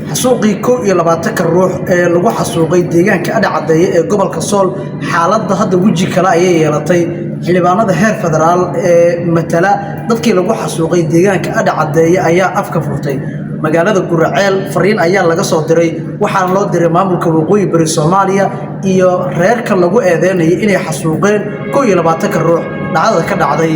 Xasuuqii 21-ka ruux ee lagu xasuuqay deegaanka Adhi Caddeeye ee gobolka Sool, xaaladda hadda weji kale ayay yeelatay. Xildhibaanada heer federaal ee matala dadkii lagu xasuuqay deegaanka Adhi Caddeeye ayaa afka furtay. Magaalada Guraceel fariin ayaa laga soo diray, waxaana loo diray maamulka Waqooyi Bari Soomaaliya iyo reerka lagu eedeynayay inay xasuuqeen 21-ka ruux dhacdada ka dhacday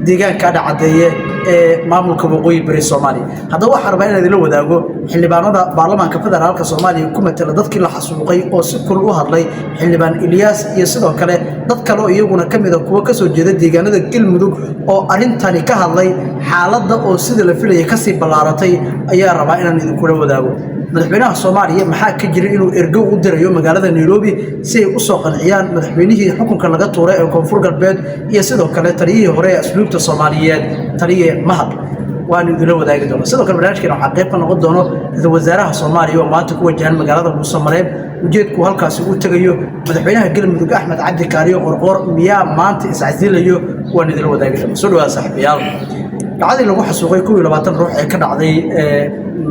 deegaanka Adhi Caddeeye ee maamulka Waqooyi Bari Soomaaliya. Haddaba waxaan rabaa inaan idinla wadaago xildhibaanada baarlamaanka federaalka Soomaaliya ku matala dadkii la xasuuqay oo si kul u hadlay, Xildhibaan Ilyaas iyo sidoo kale dad kale oo iyaguna ka mid a kuwa kasoo jeeda deegaanada Galmudug oo arrintani ka hadlay. Xaaladda oo sida la filayay kasii ballaaratay ayaa rabaa inaan idinkula wadaago. Madaxweynaha Soomaaliya maxaa ka jira inuu ergo u dirayo magaalada Nairobi si ay usoo qanciyaan madaxweynihii xukunka laga tuuray ee Koonfur Galbeed iyo sidoo kale taliyihii hore ee asluubta Soomaaliyeed, Taliye Mahad? Waanu idinla wadaagi doonaa. Sidoo kale barnaamijkeena waxaa qayb ka noqon doono ra-iisul wasaaraha Soomaaliya oo maanta ku wajahan magaalada Dhuusamareeb, ujeedku halkaasi u tegayo. Madaxweynaha Galmudug Axmed Cabdi Kaariyo Qorqoor miyaa maanta iscasilayo? Waanu idinla wadaagi doonaa. Soo dhawaada, saaxiibayaal. Dhacdadii lagu xasuuqay 21 ruux ee ka dhacday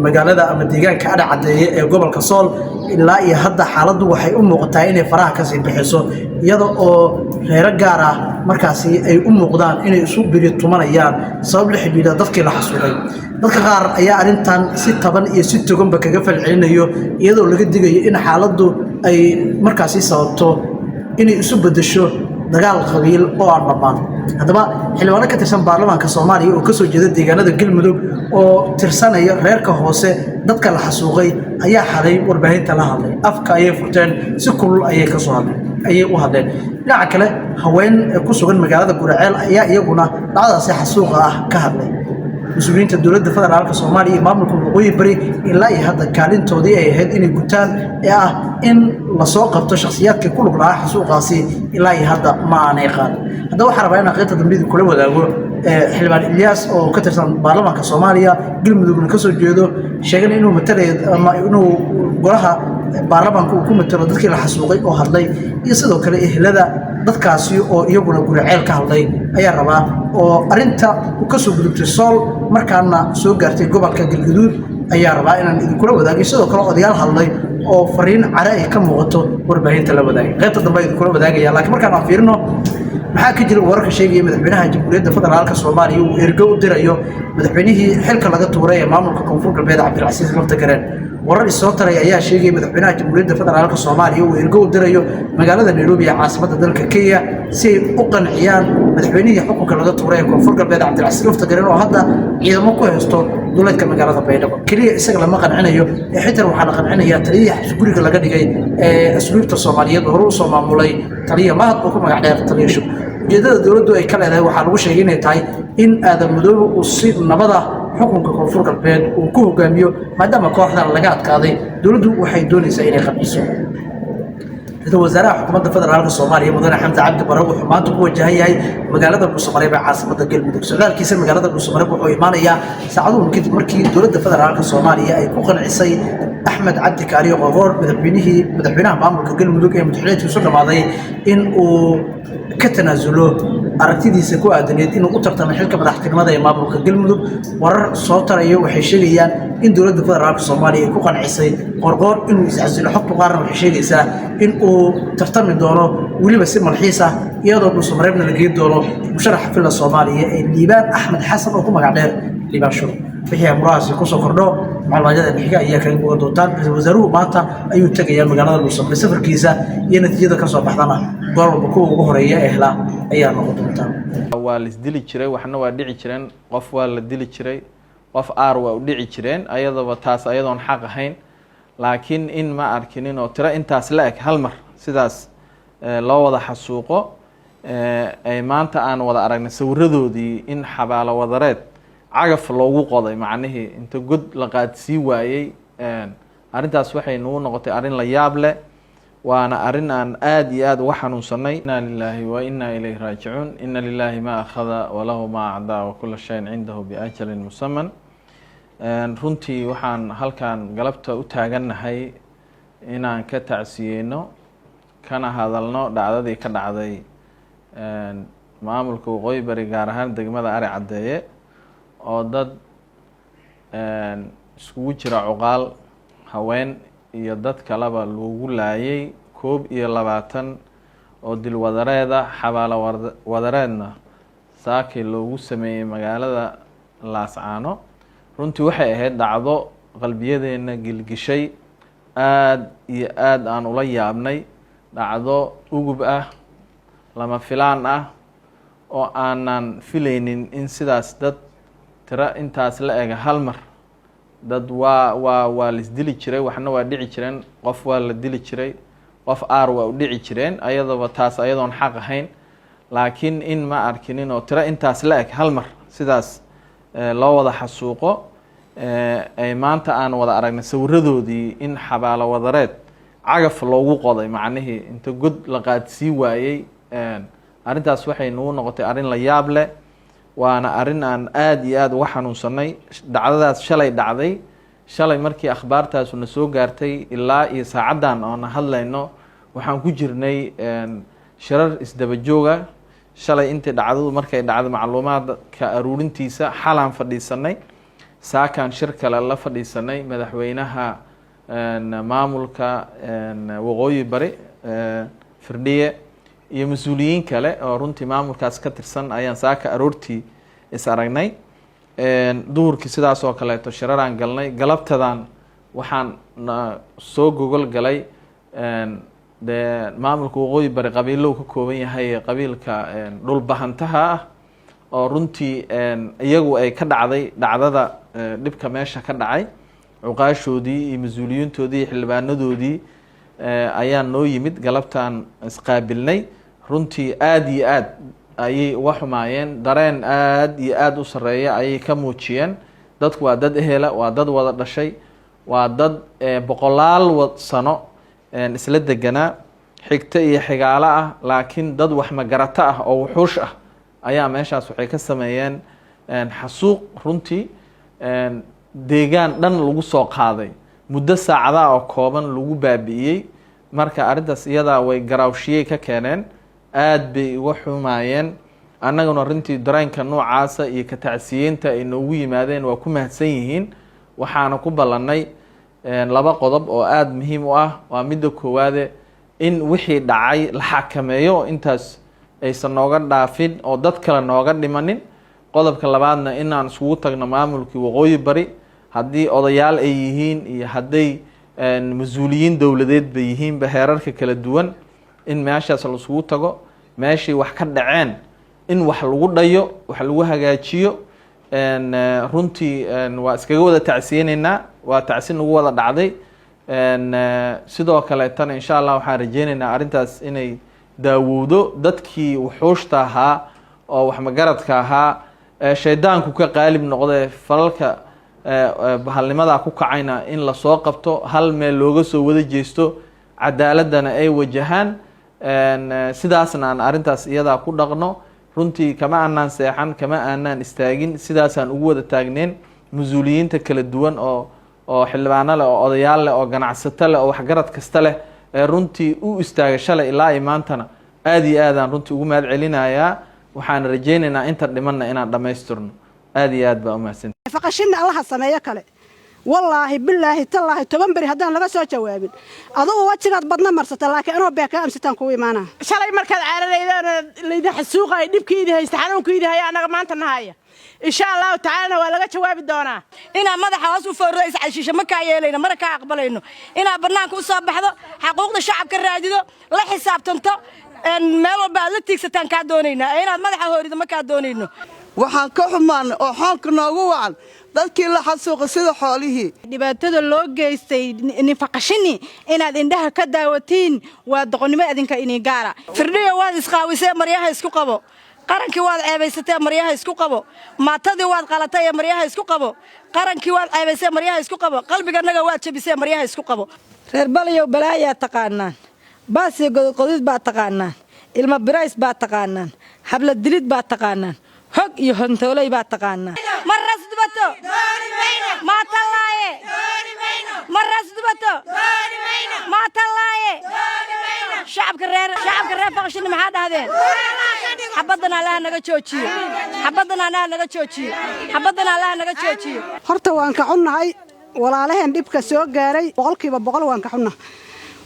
magaalada ama deegaanka Adhi Caddeeye ee gobolka Sool, ilaa iyo hadda xaaladdu waxay u muuqataa inay faraha kasii bixiso, iyada oo reero gaar ah markaasi ay u muuqdaan inay isu biri tumanayaan sabab la xidhiidha dadkii la xasuuqay. Dadka qaar ayaa arrintan si taban iyo si toganba kaga falcelinayo, iyadoo laga digayo in xaaladdu ay markaasi sababto inay isu beddesho dagaal qabiil oo aan dhammaan. Haddaba xildhibaano ka tirsan baarlamaanka Soomaaliya oo kasoo jeeda deegaanada Galmudug oo tirsanaya reerka hoose dadka la xasuuqay ayaa xalay warbaahinta la hadlay. Afka ayay furteen, si kulul ayay kasoo hadleen, ayay u hadleen. Dhinaca kale, haween ku sugan magaalada Guraceel ayaa iyaguna dhacdadaasi xasuuqa ah ka hadlay. Mas-uuliyiinta dowladda federaalka Soomaaliya iyo maamulka Waqooyi Bari ilaa iyo hadda kaalintoodii ay ahayd inay gutaan ee ah in lasoo qabto shakhsiyaadkii ku lug lahaa xasuuqaasi ilaa iyo hadda ma aanay qaadin. Haddaba waxaan rabaa inaan qaybta dambe kula wadaago Xildhibaan Ilyaas oo ka tirsan baarlamaanka Soomaaliya, Galmudugna kasoo jeedo, sheegana inuu matalayo ama inuu golaha baarlamaanka uu ku matalo dadkii la xasuuqay oo hadlay, iyo sidoo kale ehlada dadkaasi oo iyaguna Guriceel ka hadlay ayaa rabaa, oo arinta u kasoo gudubtay Sool markaana soo gaartay gobolka Galgaduud ayaa rabaa inaan idinkula wadaagay. Sidoo kale odayaal hadlay oo fariin care ay ka muuqato warbaahinta la wadaagay, qaybta dambe idinkula wadaagaya. Laakiin markaan aan fiirino, maxaa ka jira wararka sheegaya madaxweynaha Jamhuuriyadda Federaalka Soomaaliya uu ergo u dirayo madaxweynihii xilka laga tuuray ee maamulka Koonfur Galbeed, Cabdilcasiis Laftagareen? Warar isoo taray ayaa sheegaya madaxweynaha Jamhuuriyadda Federaalka Soomaaliya uu ergo u dirayo magaalada Nairobi ee caasimadda dalka Kenya si ay u qanciyaan madaxweynihii xukunka laga tuuray ee Koonfur Galbeed, Cabdilcasiis Laftagareen, oo hadda ciidamo ku haysto duleedka magaalada Baydhabo. Keliya isaga lama qancinayo ee xitaa waxaa la qancinayaa taliyihii xabsi guriga laga dhigay ee asluubta Soomaaliyeed hore usoo maamulay, Taliya Mahad oo ku magac dheer Taliya Shub. Ujeedada dowladdu ay ka leedahay waxaa lagu sheegay inay tahay in Aadan Madoobe uu si nabada xukunka Koonfur Galbeed uu ku hogaamiyo, maadaama kooxdan laga adkaaday. Dowladdu waxay doonaysaa inay qanciso. Ra-iisul wasaaraha xukuumadda federaalka Soomaaliya, Mudane Xamse Cabdi Bare, wuxuu maanta ku wajahan yahay magaalada Dhuusamareeb ee caasimadda Galmudug. Socdaalkiisa magaalada Dhuusamareeb wuxuu imaanayaa saacaduhun kadib markii dowladda federaalka Soomaaliya ay ku qancisay Axmed Cabdi Kaariyo Qorqoor, madaxweynaha maamulka Galmudug ee madaxweyneedkiisu dhammaaday, in uu ka tanaasulo aragtidiisa ku aadaneed inuu u tartamo xilka madaxtinimada ee maamulka Galmudug. Warar soo taraya waxay sheegayaan in dowladda federaalka Soomaaliya ay ku qancisay Qorqoor inuu iscasilo. Xogtu qaarna waxay sheegaysaa in uu tartami doono, weliba si malxiis ah, iyadoo Dhuusamareebna la geyn doono musharaxa Villa Soomaaliya ee Liibaan Axmed Xasan oo ku magac dheer Liibaan Shur. Wixii amurahaasi kusoo kordho macluumadyada xiga ayaa kaga bogan doontaan. Ra-iisul wasaaruhu maanta ayuu tegayaa magaalada Dhuusamareeb. Safarkiisa iyo natiijada kasoo baxdana goor walba kuwa ugu horeeya ee hela ayaa noqon doontaan. Waa la isdili jiray, waxna waa dhici jireen, qof waa la dili jiray, qof aar waa u dhici jireen, ayadaba taas ayadoon xaq ahayn. Laakiin in ma arkinin oo tiro intaas la eg hal mar sidaas loo wada xasuuqo, ay maanta aan wada aragnay sawiradoodii in xabaalo wadareed cagaf loogu qoday, macnihii inta god la qaadsii waayey. Arrintaas waxay nagu noqotay arrin la yaab leh, waana arrin aan aada iyo aada uga xanuunsanay. Inna lilahi wa inna ilayhi raajicuun. Ina lilahi ma akhada walahu ma acdaa wa kula shayin cindahu biajalin musaman. Runtii waxaan halkan galabta u taagannahay inaan ka tacsiyeyno kana hadalno dhacdadii ka dhacday maamulka Waqooyi Bari, gaar ahaan degmada Ari Caddeeye, oo dad iskugu jira cuqaal, Haween iyo dad kaleba loogu laayay, 21 oo dilwadareeda, xabaalo wadareedna saakay loogu sameeyey magaalada Laascaano. Runtii waxay ahayd dhacdo qalbiyadeenna gilgishay, aada iyo aada aan ula yaabnay, dhacdo ugub ah, lama filaan ah, oo aanan filaynin in sidaas dad tiro intaas la ega hal mar. Dad waa laisdili jiray, waxna waa dhici jireen, qof waa la dili jiray, qof aar waa u dhici jireen, ayadaba taas ayadoon xaq ahayn, laakiin in ma arkinin oo tiro intaas la eg hal mar sidaas loo wada xasuuqo, ay maanta aan wada aragnay sawiradoodii in xabaalo wadareed cagaf loogu qoday, macnihii inta god la qaadsii waayey. Arrintaas waxay nagu noqotay arrin la yaab leh, waana arrin aan aada iyo aada uga xanuunsanay. Dhacdadaas shalay dhacday, shalay markii akhbaartaasu na soo gaartay ilaa iyo saacaddan oona hadlayno, waxaan ku jirnay shirar isdaba jooga. Shalay intii dhacdadu markay dhacday macluumaadka aruurintiisa xalaan fadhiisanay, saakaan shir kale la fadhiisanay madaxweynaha maamulka Waqooyi Bari Firdhiye iyo mas-uuliyiin kale oo runtii maamulkaas ka tirsan ayaan saaka aroortii is aragnay. Duhurkii sidaas oo kaleeto shiraraan galnay. Galabtadan waxaan soo gogol galay dee maamulka Waqooyi Bari qabiilo ka kooban yahay, qabiilka Dhulbahantaha ah oo runtii iyagu ay ka dhacday dhacdada, dhibka meesha ka dhacay, cuqaashoodii iyo mas-uuliyiintoodii iyo xildhibaanadoodii ayaa noo yimid. Galabtaan isqaabilnay, runtii aada iyo aad ayay uga xumaayeen, dareen aada iyo aada u sarreeya ayay ka muujiyeen. Dadku waa dad ehela, waa dad wada dhashay, waa dad boqolaal sano isla deganaa, xigto iyo xigaalo ah, laakiin dad wax magarato ah oo wuxuush ah ayaa meeshaas waxay ka sameeyeen xasuuq runtii deegaan dhan lagu soo qaaday, muddo saacadaha oo kooban lagu baabi'iyey. Marka arrintaas iyadaa way garaawshiyey ka keeneen, aada bay uga xumaayeen. Annaguna runtii dareenka noocaasa iyo ka tacsiyeynta ay noogu yimaadeen waa ku mahadsan yihiin. Waxaana ku ballannay laba qodob oo aada muhiim u ah. Waa midda koowaade, in wixii dhacay la xakameeyo, intaas aysan nooga dhaafin oo dad kale nooga dhimanin. Qodobka labaadna, inaan iskugu tagno maamulkii Waqooyi Bari, haddii odayaal ay yihiin iyo hadday mas-uuliyiin dowladeed ba yihiinba, heerarka kala duwan, in meeshaas laisugu tago, meeshii wax ka dhaceen in wax lagu dhayo, wax lagu hagaajiyo. Runtii waa iskaga wada tacsiyeyneynaa, waa tacsi nagu wada dhacday. Sidoo kaleetana, insha Allah, waxaan rajeyneynaa arrintaas inay daawowdo, dadkii wuxuushta ahaa oo waxmagaradka ahaa ee shaydaanku ka qaalib noqdee falalka bahalnimadaa ku kacayna in lasoo qabto, hal meel looga soo wada jeesto, cadaaladana ay wajahaan. Sidaasna aan arrintaas iyadaa ku dhaqno. Runtii kama aanaan seexan, kama aanaan istaagin, sidaasaan ugu wada taagneen. Mas-uuliyiinta kala duwan oo xildhibaano leh, oo odayaal leh, oo ganacsato leh, oo waxgarad kasta leh ee runtii u istaaga shalay ilaa iyo maantana, aada iyo aadaan runtii ugu mahad celinayaa. Waxaan rajaynaynaa inta dhimanna inaan dhammaystirno. Aada iyo aad baa umahadsan. Faqashinna Allaha sameeyo kale. Wallaahi, bilaahi, tallaahi, 10 beri haddaan laga soo jawaabin, adugu wajigaad badna marsata, laakiin anoo beekaa amsitaan kugu imaanaa. Shalay markaad caaranaydaan laydin xasuuqay, dhibkiidii haysta, xanuunkiidii haya, annaga maanta nahaya. Insha Allahu tacaalana waa laga jawaabi doonaa. Inaa madaxa hoos u foorro iscashiisho ma kaa yeelayno, mana kaa aqbalayno. Inaa bannaanka u soo baxdo, xaquuqda shacabka raadido, la xisaabtanto, meel walba aad la tiigsataan kaa doonaynaa, ee inaad madaxa hoorido ma kaa doonayno. Waxaan ka xumaanay oo xoonka noogu wacan dadkii la xasuuqay sida xoolihii. Dhibaatada loo geystay nifaqashini inaad indhaha ka daawatiin waa doqonnimo idinka inii gaara. Firdhiyo, waad isqaawisee, maryaha isku qabo. Qarankii waad ceebaysatee, maryaha isku qabo. Maatadii waad qalatay ee maryaha isku qabo. Qarankii waad ceebaysee, maryaha isku qabo. Qalbiganaga waad jabisee, maryaha isku qabo. Reer Baliyow, balaayaa taqaanaan, baasiyo gododqodid baa taqaanaan, ilma birays baa taqaanaan, habla dilid baa taqaanaan, hog iyo hontooley baa taqaanaan. Ma rasdubato maatalaaye, ma rasdubato maatalaaye. Shacabka reer Faqshini maxaa dhahdeen? Xabaddan Allaha naga joojiyo, xabaddan Allaha naga joojiyo, xabaddan Allaha naga joojiyo. Horta waan ka xunnahay. Walaalaheen dhibka soo gaaray 100% waan ka xunna.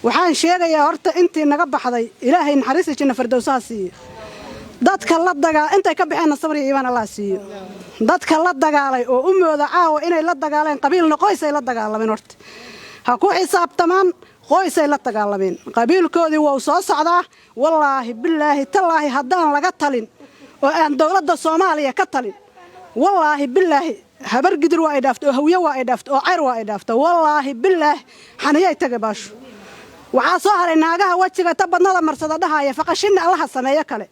Waxaan sheegayaa horta intii naga baxday Ilaahay naxariista janna fardowsaha siiyo. Dadka la dagaa intay ka baxeenna sabri iyo iimaan Allah siiyo. Dadka la dagaalay oo u mooda caawa inay la dagaaleen qabiilna, qoys ay la dagaalameen. Horta ha ku xisaabtamaan, qoysay la dagaalameen. Qabiilkoodii wuu soo socdaa. Wallaahi, bilaahi, tallaahi, haddaan laga talin oo aan dowladda Soomaaliya ka talin, wallaahi bilaahi, Habar Gidir waa ay dhaafto oo Hawiye waa ay dhaafto oo Cayr waa ay dhaafto. Wallaahi bilaahi, xaniyay taga baashu. Waxaa soo haray naagaha wejiga ta badnada marsada dhahaya faqashinna Allaha sameeyo kale.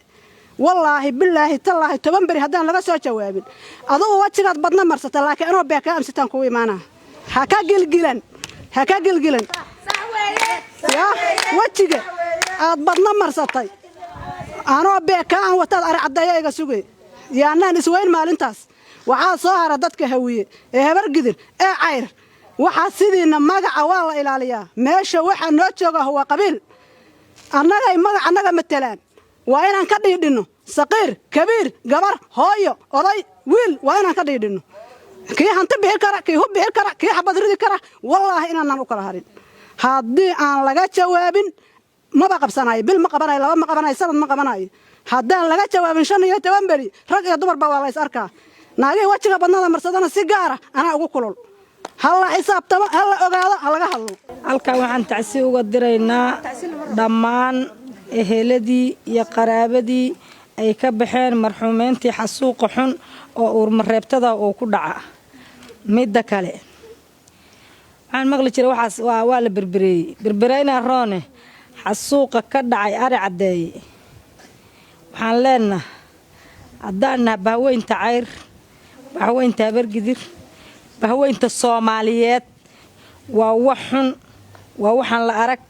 Wallaahi, bilaahi, tallaahi, 10 beri haddaan laga soo jawaabin, adugu wejigaad badna marsata, laakiin anoo beekaa amsitaan kugu imaanaa. Ha ka gilgilan, ha ka gilgilan yaa wejiga aad badna marsatay. Anoo beekaa aan wataad ari caddeeya iga sugay yaanaan isweyn maalintaas. Waxaa soo hara dadka Hawiye ee Habargidir ee Cayr. Waxaa sidiina magaca waa la ilaaliyaa. Meesha waxaa noo jooga waa qabiil. Annagay magac annaga matelaan. Waa inaan ka dhiidhinno saqiir, kabiir, gabar, hooyo, oday, wiil. Waa inaan ka dhiidhinno kii hanti bixi kara, kii hub bixi kara, kii xabad ridi kara. Wallaahi inaanaan u kala harin. Haddii aan laga jawaabin, maba qabsanayo. Bil ma qabanayo, laba ma qabanayo, sanad ma qabanayo. Haddaan laga jawaabin 15 beri, rag iyo dumarba waa la is arkaa. Naagihii wejiga badnada marsadana si gaara anaa ugu kulul. Ha la xisaabtamo, ha la ogaado, ha laga hadlo. Halkan waxaan tacsi uga diraynaa dhammaan eheladii iyo qaraabadii ay ka baxeen marxuumeyntii xasuuqa xun oo uurmareebtada uu ku dhaca. Midda kale, waxaan maqli jiray waxaas waa la berbereeyey, berbereynaa roone. Xasuuqa ka dhacay Ari Caddeeye, waxaan leenaha haddaan naha bahweynta Cayr, bahweynta Habargidir, bahweynta Soomaaliyeed, waa wax xun, waa waxaan la arag,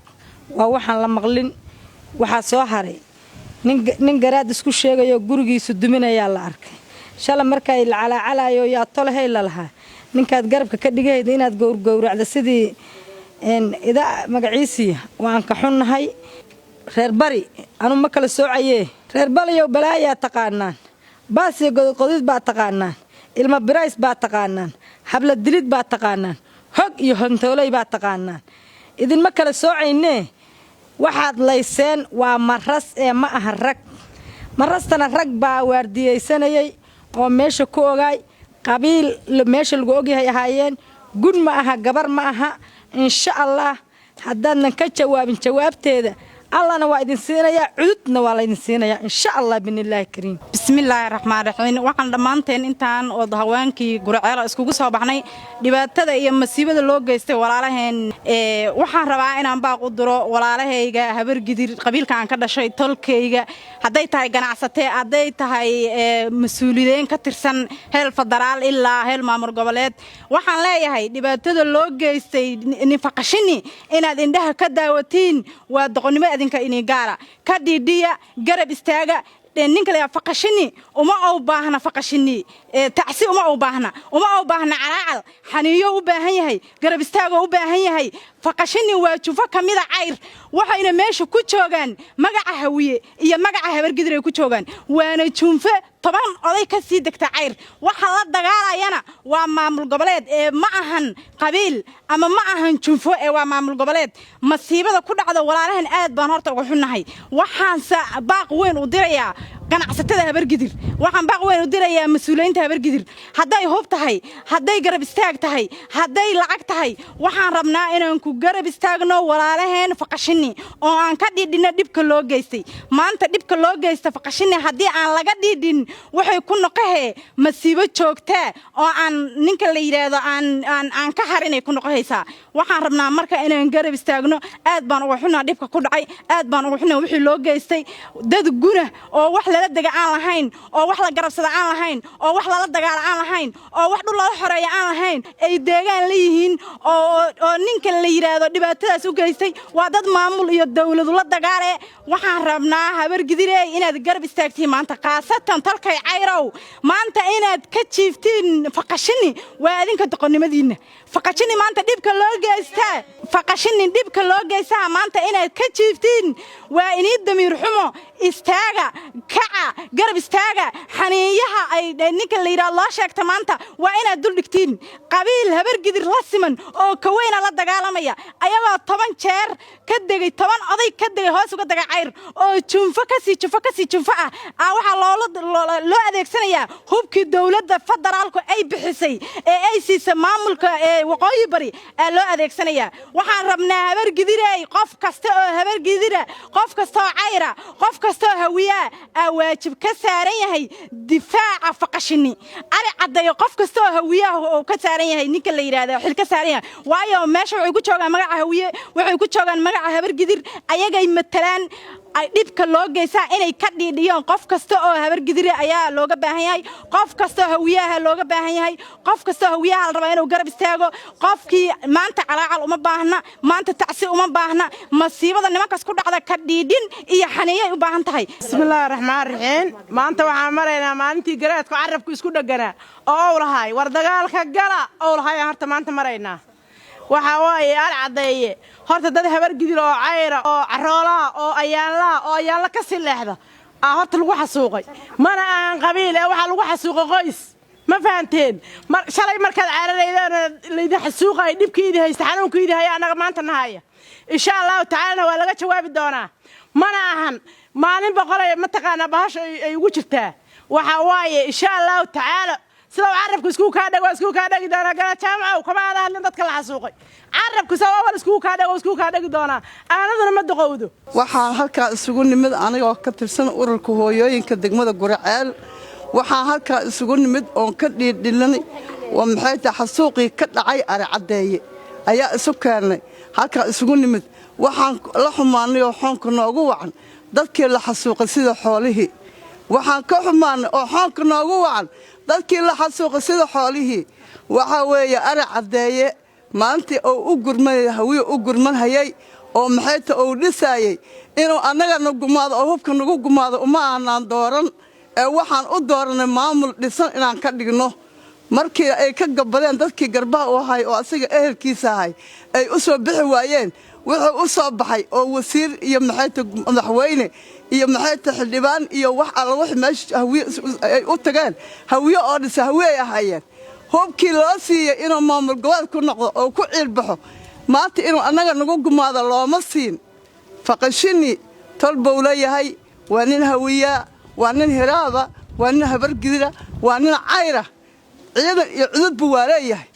waa waxaan la maqlin. Waxaa soo haray nin garaad isku sheegayoo gurigiisu duminayaa la arkay shala markay la calaacalayo. Yaa tolahey la lahaa ninkaad garabka ka dhigahayda inaad gowrgowracda sidii ida magaciisii. Waan ka xunnahay. Reer bari anu ma kala soocayee. Reer baliyow, balaayaa taqaanaan, baasiyo gododqodid baa taqaanaan, ilma birays baa taqaanaan, habla dilid baa taqaanaan, hog iyo hontooley baa taqaanaan. Idinma kala soocaynee. Waxaad layseen waa maras ee ma aha rag. Marastana rag baa waardiyaysanayay oo meesha ku ogaay. Qabiil meesha lagu ogyahay ahaayeen. Gun ma aha, gabar ma aha. Insha Allah, haddaadnan ka jawaabin, jawaabteeda Allahna waa idin siinayaa, cududna waa laydin siinayaa, insha Allah binillaahi kariim. Bismillaahi raxmaan raxiim. Waxaan dhammaanteen intaan oo haweenkii Gurceelo iskugu soo baxnay dhibaatada iyo masiibada loo geystay walaalaheen. Waxaan rabaa inaan baaq u diro walaalahayga Habargidir, qabiilka aan ka dhashay, tolkayga, hadday tahay ganacsatee, hadday tahay mas-uuliyiin ka tirsan heel federaal ilaa heel maamul goboleed. Waxaan leeyahay dhibaatada loo geystay nifaqashini inaad indhaha ka daawatiin waa doqonnimo idinka inii gaara. Ka dhiidhiya, garab istaaga ninka la faqashini. Uma u baahna faqashini tacsi, uma u baahna, uma u baahna calaacal. Xaniiyo u baahan yahay, garab istaagoo u baahan yahay. Faqashini waa jufo ka mida Cayr, waxayna meesha ku joogaan magaca Hawiye iyo magaca Habargidir ay ku joogaan, waana junfo 10 oday ka sii degta Cayr. Waxa la dagaalayana waa maamul goboleed ee ma ahan qabiil ama ma ahan junfo ee waa maamul goboleed. Masiibada ku dhacda walaalahan aad baan horta uga xunnahay. Waxaanse baaq weyn u dirayaa ganacsatada Habargidir, waxaan baaq weyn u dirayaa mas-uuliyiinta Habargidir. Hadday hub tahay, hadday garab istaag tahay, hadday lacag tahay, waxaan rabnaa inaan ku garab istaagno walaalaheen faqashini oo aan ka dhiidhinno dhibka loo geystay maanta. Dhibka loo geysta faqashini haddii aan laga dhiidhin, waxay ku noqohee masiibo joogtaa oo aan ninka la yidhaahdo aan aan aan ka harinay ku noqohaysaa. Waxaan rabnaa marka inaan garab istaagno. Aad baan uga xunnaa dhibka ku dhacay, aad baan uga xunnaa wixii loo geystay. Dad guna oo wax lala dega aan lahayn, oo wax la garabsada aan lahayn, oo wax lala dagaala aan lahayn, oo wax dhul lala xoreeya aan lahayn ay deegaan la yihiin oo ninka la yidhaahdo dhibaatadaas u geystay waa dad maamul iyo dawladu la dagaale. Waxaan rabnaa Habargidirey inaad garab istaagtiin maanta, khaasatan talkay Cayrow. Maanta inaad ka jiiftiin faqashini waa adinka doqonnimadiinna. Faqashini maanta dhibka loo geystaa. Faqashinin dhibka loo geysaha maanta inaad ka jiiftiin waa inii damiir xumo. Istaaga, kaca, garab istaaga. Xaniinyaha ay ninka la yidhaha loo sheegta maanta waa inaad dul dhigtiin. Qabiil Habargidir la siman oo kaweyna la dagaalamaya, ayagoo 10 jeer ka degay, 10 oday ka degay, hoos uga degay Cayr, oo junfo kasii junfo kasii junfo ah aa waxaa loo adeegsanayaa hubkii dowladda federaalku ay bixisay ee ay siisay maamulka ee Waqooyi Bari aa loo adeegsanayaa. Waxaan rabnaa, Habargidirey, qof kasta oo Habargidira, qof kasta oo Cayra, qof kasta oo Hawiyaa aa waajib ka saaran yahay difaaca Faqashini Ari Caddeeyo. Qof kasta oo Hawiyaha oo ka saaran yahay ninka la yidhaahda xil ka saaran yahay, waayo meesha waxay ku joogaan magaca Hawiye, waxay ku joogaan magaca Habargidir, ayagay matalaan. Ay dhibka loo geysaa inay ka dhiidhiyaan qof kasta oo Habargidire ayaa looga baahan yahay, qof kasta oo Hawiyaha looga baahan yahay, qof kasta oo Hawiyaha la rabaa inuu garab istaago. Qofkii maanta calaacal uma baahna, maanta tacsi uma baahna. Masiibada nimankaas ku dhacda ka dhiidhin iyo xaniiyay u baahan tahay. Bismillaahi raxmaan raxiim. Maanta waxaan maraynaa maalintii garaadku carabku isku dheganaa oo ow lahay war dagaalka gala ow lahay aan horta maanta maraynaa. Waxaa waaye, Ar Caddeeye horta dad Habargidir oo Cayra oo caroolaha oo Ayaanlaha oo Ayaanla ka sii leexda aa horta lagu xasuuqay. Mana ahan qabiil ee waxaa lagu xasuuqay qoys, ma fahanteen? Shalay markaad cararaydeen laydin xasuuqay, dhibkiidii haysta, xanuunkiidii haya annaga maanta nahaya. Insha Allahu tacaalana waa laga jawaabi doonaa. Mana ahan maalin boqolay mataqaanaa bahasha ay ugu jirtaa. Waxaa waaye, insha Allahu tacaala, sida uu carabku iskugu kaa dhego iskugu kaa dhegi doonaa. Gara Jaamacow, kama aada hadlin dadka la xasuuqay. Carabku sida awal iskugu kaa dhego iskugu kaa dhegi doonaa, aanaduna ma duqowdo. Waxaan halkaa isugu nimid, anigoo ka tirsan ururka hooyooyinka degmada Guraceel, waxaan halkaa isugu nimid oon ka dhiidhilanay waa maxay tahay xasuuqii ka dhacay Ari Caddeeye ayaa isu keennay, halkaa isugu nimid. Waxaan la xumaanay oo xoonka noogu wacan dadkii la xasuuqay sida xoolihii. Waxaan ka xumaanay oo xoonka noogu wacan dadkii la xasuuqay sida xoolihii. Waxaa weeye, Ari Caddeeye maalintii uu u gurmanay, Hawiye u gurmanhayay oo maxayta uu dhisaayey, inuu annagana gumaado oo hubka nagu gumaado uma aanaan dooran ee waxaan u doorannay maamul dhisan inaan ka dhigno. Markii ay ka gabbadeen dadkii garbaha u ahay oo asaga ehelkiisa ahay ay u soo bixi waayeen, wuxuu u soo baxay oo wasiir iyo maxayta madaxweyne iyo maxayta xildhibaan iyo wax alla wix meesha Hawiye ay u tageen. Hawiye oo dhisa, Hawiye ay ahaayeen. Hubkii loo siiyey inuu maamul goboleed ku noqdo oo ku ciilbaxo, maanta inuu annaga nagu gumaado looma siin. Faqashini tol buu leeyahay. Waa nin Hawiyaa, waa nin Hiraaba, waa nin Habargidira, waa nin Cayra. Ciidan iyo cududbu waa leeyahay.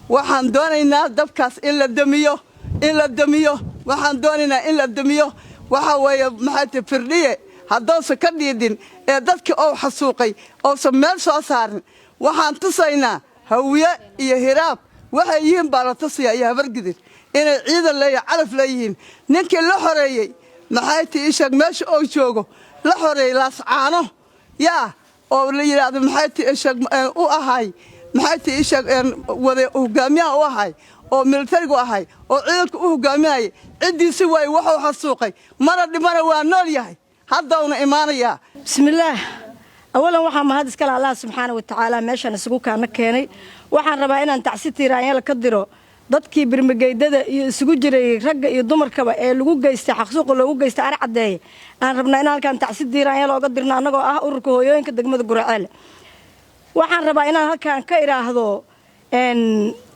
Waxaan doonaynaa dabkaas in la damiyo, in la damiyo. Waxaan doonaynaa in la damiyo. Waxaa weeye, maxay tahay, Firdhiye hadduusan ka dhiidhin ee dadkii ou xasuuqay ousan meel soo saarin, waxaan tusaynaa Hawiye iyo Hiraab waxay yihiin baa la tusayaa, iyo Habargidir inay ciidan leeyihin, calaf leeyihiin. Ninkii la xoreeyey, maxay ti ii sheeg, meesha uu joogo la xoreeyey, Laascaano yaa oo la yidhaahdo, maxay ti ii sheeg, u ahay, maxay ti ii sheeg, wade hogaamiyaha u ahay oo militarigu ahay oo ciidanka u hogaaminayay, ciddiisi waaye wuxuu xasuuqay. Mana dhimana, waa nool yahay, haddauna imaanayaa. Bismillaah. Awalan waxaa mahad iskale Allah subxaana wa tacaala meeshaan isugu kaana keenay. Waxaan rabaa inaan tacsi tiiraanyala ka diro dadkii birmageydada iyo isugu jiray ragga iyo dumarkaba ee lagu geystay xaqsuuqa loogu geystay Ari Caddeeye. Aan rabnaa inaan halkaan tacsi tiiraanyala oga dirno annagoo ah ururka hooyooyinka degmada Guraceel. Waxaan rabaa inaan halkaan ka idhaahdo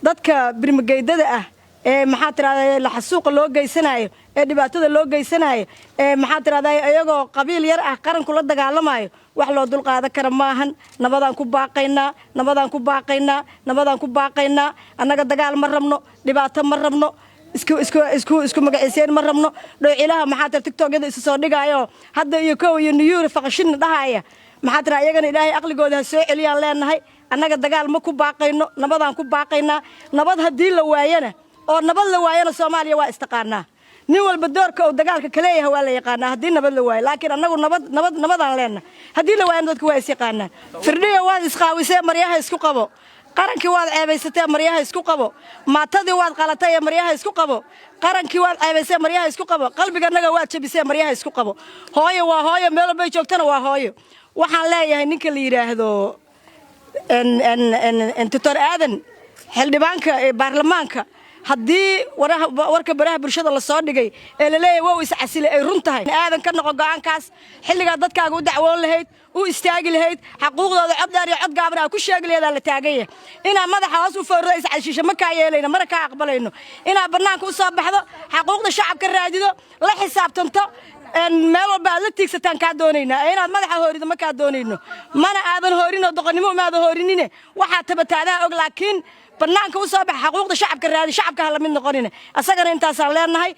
dadka birmageydada ah ee, maxaa tirahdaa, laxasuuqa loo geysanayo ee dhibaatada loo geysanayo ee, maxaa tirahdaa, iyagoo qabiil yar ah qaranku la dagaalamayo, wax loo dulqaadan kara maahan. Nabadaan ku baaqaynaa, nabadaan ku baaqaynaa, nabadaan ku baaqaynaa. Annaga dagaal ma rabno, dhibaato ma rabno, isku isku isku isku magaciiseen ma rabno. Dhowcilaha, maxaa tira, TikTokyada isu soo dhigaayo hadda iyo kow iyo niyuuri Faqashinna dhahaya, maxaa tira, iyagana Ilaahay aqligooda ha soo celiyaan leenahay. Annaga dagaal ma ku baaqayno, nabadaan ku baaqaynaa. Nabad haddii la waayana oo nabad la waayana, Soomaaliya waa istaqaanaa. Nin walba doorka uu dagaalka ka leeyahay waa la yaqaanaa haddii nabad la waayo. Laakiin annagu nabad, nabad, nabadaan leenna. Haddii la waayana dadku waa is yaqaanaa. Firdhiya, waad isqaawisee, maryaha isku qabo. Qarankii waad ceebaysatee, maryaha isku qabo. Maatadii waad qalatay ee maryaha isku qabo. Qarankii waad ceebaysee, maryaha isku qabo. Qalbiganaga waad jabisee, maryaha isku qabo. Hooyo waa hooyo, meel walbay joogtana waa hooyo. Waxaan leeyahay ninka la yidhaahdo Doctor Aadan, xildhibaanka ee baarlamaanka, Haddii warka baraha bulshada lasoo dhigay ee laleeyahay wow iscasilay ay run tahay, aadan ka noqo go'aankaas. Xilligaa dadkaaga u dacwoon lahayd, u istaagi lahayd, xaquuqdooda cod dheer iyo cod gaaban aa ku sheegi lahayd la taagan yahay. Inaa madaxa hoos u foorro, iscashisho ma kaa yeelayno, mana kaa aqbalayno. Inaa bannaanka u soo baxdo, xaquuqda shacabka raadido, la xisaabtanto, meel walba aad la tiigsataan kaa doonaynaa. Ee inaad madaxa hoorido ma kaa doonayno, mana aadan hoorinoo doqonnimo umaada hoorinine. Waxaa tabataadaha og, laakiin bannaanka u soo baxa, xaquuqda shacabka raadi, shacabka ha la mid noqonine. Asagana intaasaan leenahay.